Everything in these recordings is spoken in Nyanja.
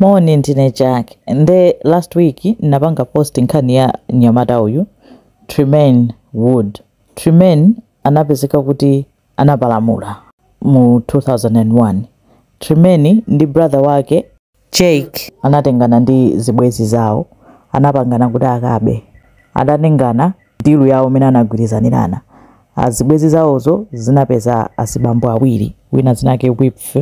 Moni, ndine Jack. Nde last week napanga post nkhani ya mnyamata uyu Tremaine Wood. Tremaine anapezeka kuti anapalamula mu 2001. Tremaine ndi brother wake Jake anatengana ndi zibwenzi zawo, anapangana kuti akabe. Adatengana deal yawo imene anagwirizanirana. Azibwenzi zawozo zinapeza azibambo awiri, wina dzina lake Wipf,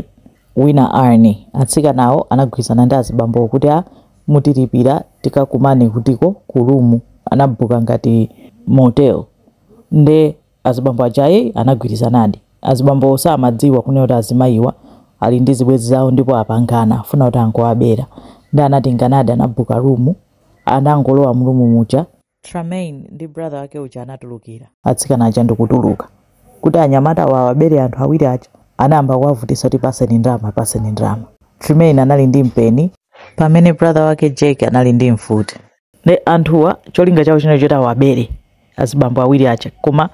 wina Arnie. Atsikanawo anagwirizana ndi azibambo kuti a mutilipira tikakumane kutiko ku room, anabuka ngati motel. Nde azibambo ajaye anagwirizanadi. Azibambo samadziwa kunena kuti azimayiwa ali ndi zibwenzi zawo ndipo apangana afuna kuti angowabera. Ndi anatenganadi, anabuka room, anangolowa mu room muja. Tremaine ndi brother wake uja anatulukira atsikana aja ndikutuluka kuti anyamata awa awabere anthu awiri aja. Anayamba kuwavutisa kuti paseni ndalama, paseni ndalama. Tremaine anali ndi mpeni pamene brother wake Jake anali ndi mfuti. Ne anthuwa cholinga chawo chinali choti awabere azibambo awiri aja, koma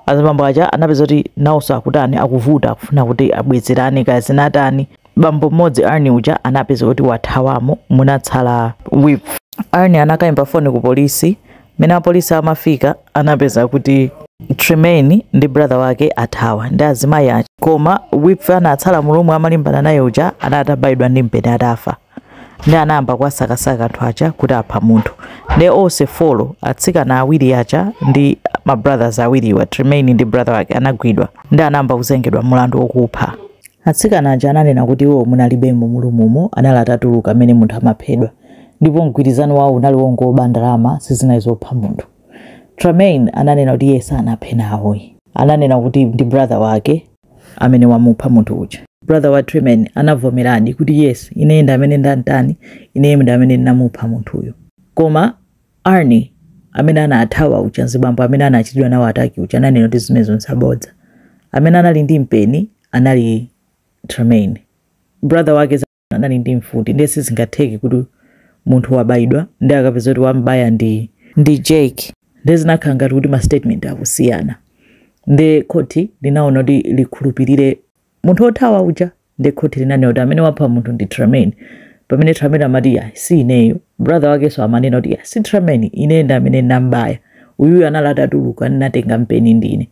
azibambo aja anapeza kuti nawonso akutani, akuvuta, akufuna kuti abwezerane kaya zinatani. Bambo mmodzi Arnie uja anapeza kuti wathawamo, munatsala Wipf. Arnie anakayimba foni ku polisi. Mene apolisi amafika anapeza kuti Tremaine ndi brother wake athawa ndi azimayi aja, koma Wipf anatsala mu room amalimbana naye uja anatabayidwa ndi mpeni atafa. Ndi anayamba kuwasakasaka anthu aja kuti apha munthu. Ndi onse four, atsikana awiri aja ndi ma brothers awiriwa, Tremaine ndi brother wake, anagwidwa ndi anayamba kuzengedwa mulandu wokupha. Atsikana aja ananena kuti iwo munalibemo mu room mo, anali atatuluka amene munthu amaphedwa, ndipo mgwirizano wawo unali wongoba ndalama, sizinali zopha munthu. Tremaine ananena kuti iye sanaphe nawo, ananena kuti ndi brother wake amene wamupha munthu uja. Brother wa Tremaine anavomeradi kuti yes, ine ndi amene ndantani, ine ndi amene ndinamupha munthuyo. Koma Arnie amene anathawa uja, mzibambo amene anachitidwa nawo attack uja, ananena kuti zimenezo nzabodza, amene anali ndi mpeni anali Tremaine, brother wake anali ndi mfuti, ndiye sizingatheke kuti munthu wabayidwa ndi akapeza kuti wambaya ndi Jake. Ndiye zinakhala ngati kuti ma statement akusiyana, ndi khoti linaona kuti likhulupirire munthu othawa uja. Ndi khoti linanena kuti amene wapha munthu ndi Tremaine, pamene Tremaine amati ya si ineyo. Brother wakenso amanena kuti ya si Tremaine, ine ndi amene ndinambaya uyuyu, anali atatuluka, ndinatenga mpeni ndine.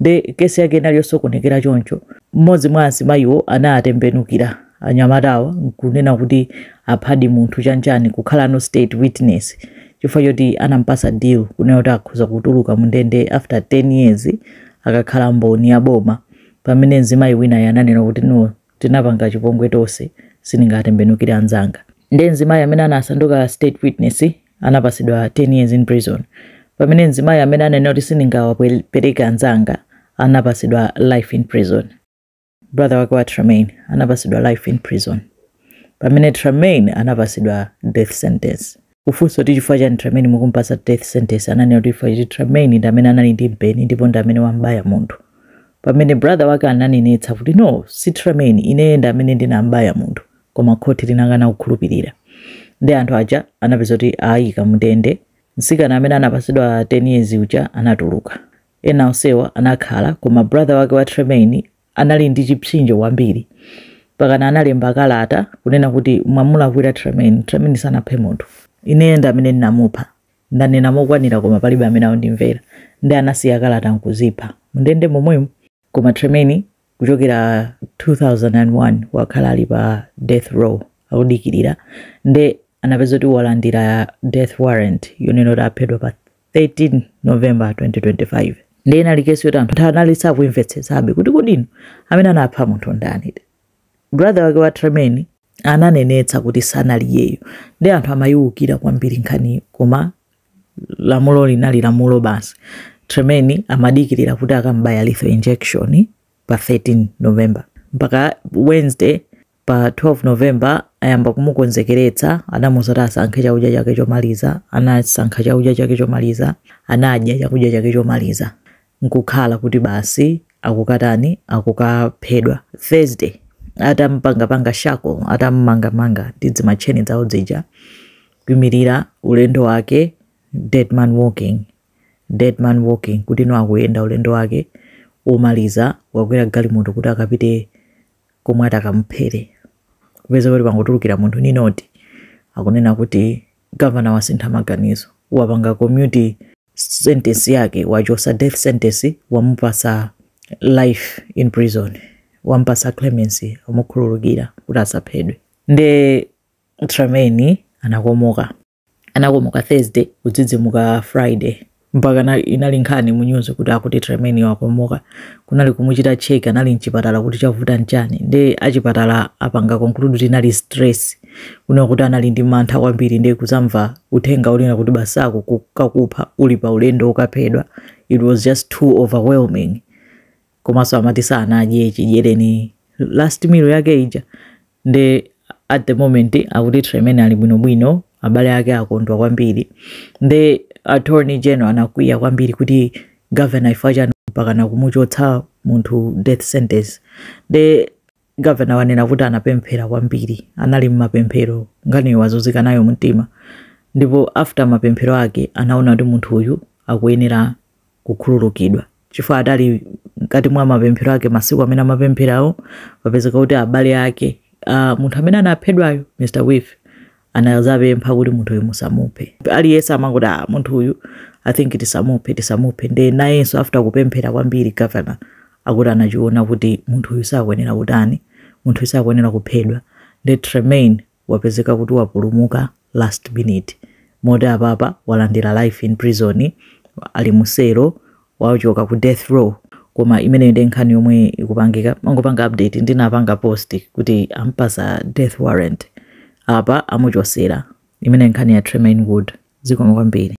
Ndi kesi yake inali yosokonekera choncho. Mmodzi mwa azimayiwo anatembenukira anyamatawa nkunena kuti aphadi munthu chanchani, kukhala no state witness, chifukwa choti anampasa deal kunena kuti akhoza kutuluka mundende after 10 years akakhala mboni ya boma, pamene mzimayi wina ananena kuti no, tinapanga chipongwe tonse, sindingatembenukire anzanga. Ndi mzimayi amene anasanduka state witness anapasidwa 10 years in prison, pamene mzimayi amene ananena kuti sindingawapereke anzanga anapasidwa life in prison. Brother wake wa Tremaine anapasidwa life in prison, pamene Tremaine anapasidwa death sentence. Kufunsa kuti chifukwa chani Tremaine mukumpasa death sentence, ananena kuti chifukwa choti Tremaine ndi amene anali ndi mpeni ndipo ndi amene wambaya munthu, pamene brother wake ananenetsa kuti no, si Tremaine, ine ndi amene ndinambaya munthu. Koma khoti linakana kukhulupirira. Ndi anthu aja anapeza kuti ayika mundende. Mtsikana amene anapasidwa 10 years uja anatuluka, ena onsewa anakhala. Koma brother wake wa Tremaine anali ndi chipsinjo kwambiri, pakana analemba kalata kunena kuti mwamulakwira Tremaine, Tremaine sanaphe munthu, ine ndi amene ndinamupha, ndanena mokwanira koma palibe amene akundimvera. Ndi anasiya kalata nkuzipha mundende momwemo. Koma Tremaine kuchokera 2001 wakhala ali pa death row akudikirira. Nde anapeza kuti walandira death warrant yonena kuti aphedwa pa 13 November 2025. Ndi inali kesi yoti anthu anali sakuimvetsetsabe kuti kodino amene anapha munthu ndani. Brother wake wa Tremaine ananenetsa kuti sanali iyeyo, ndi anthu amayiwukira kwambiri nkhaniyo, koma lamulo linali lamulo basi. Tremaine amadikirira kuti akambaya lethal injection pa 13 November. Mpaka Wednesday pa 12 November ayamba kumukonzekeretsa. Anamuwuza kuti asankhe chakudya chake chomaliza. Anasankha chakudya chake chomaliza, anadya chakudya chake chomaliza nkukhala kuti basi akukatani, akukaphedwa. Thursday atampangapanga shackle, atammangamanga ndi zimatcheni zawo zija, kuyimirira ulendo wake, dead man walking, dead man walking, kuti no akuyenda ulendo wake womaliza, wakwera galimoto kuti akapite komwe atakamuphere, kupeza kuti pangotulukira munthu ni note. Akunena kuti governor wasintha maganizo, wapanga commute sentence yake, wachosa death sentence, wamupasa life in prison, wampasa clemency, wamukhululukira kuti asaphedwe. Nde Tremaine anakomoka, anakomoka Thursday, kudzidzimuka Friday, mpaka inali nkhani mu news kuti akuti Tremaine wakomoka. Kunali kumuchita check, anali mchipatala, kuti chavuta nchani. Nde achipatala apanga conclude kuti inali stress, kuna kuti anali ndi mantha kwambiri. Nde kuzamva uthenga ulina kuti basako kakupha, uli pa ulendo ukaphedwa, it was just too overwhelming. Komanso amati sanadye chidyereni last meal yake ija. Nde at the moment akuti Tremaine ali bwinobwino, abale ake akondwa kwambiri. Nde Attorney General anakwiya kwambiri kuti governor ifa chani mpaka nakumuchotsa munthu death sentence? Nde governor wanena kuti anapemphera kwambiri, anali mmapemphero, nkhaniyo wazunzika nayo mtima, ndipo after mapemphero ake anaona kuti munthu uyu akuyenera kukhululukidwa, chifukwa adali mkati mwa mapemphero ake. Masiku amene amapempherawo, papezeka kuti abale ake munthu amene anaphedwayo, Mr Wipf, anazapempha kuti munthu uyu musamuphe. Aliyense amangoti, "Ah, munthu uyu I think tisamuphe, tisamuphe." Nde nayenso after kupemphera kwambiri, governor akuti anachiona kuti munthu uyu sakuyenera kutani, munthu uyu sakuyenera kuphedwa. Nde Tremaine wapezeka kuti wapulumuka last minute, moti apapa walandira life in prison, ali muselo, wachoka ku death row. Koma imeneyo ndi nkhani yomwe ikupangika. Mangopanga update, ndinapanga post kuti ampasa death warrant, apa amuchosera. Imene nkhani ya Tremaine Wood. Zikomo kwambiri.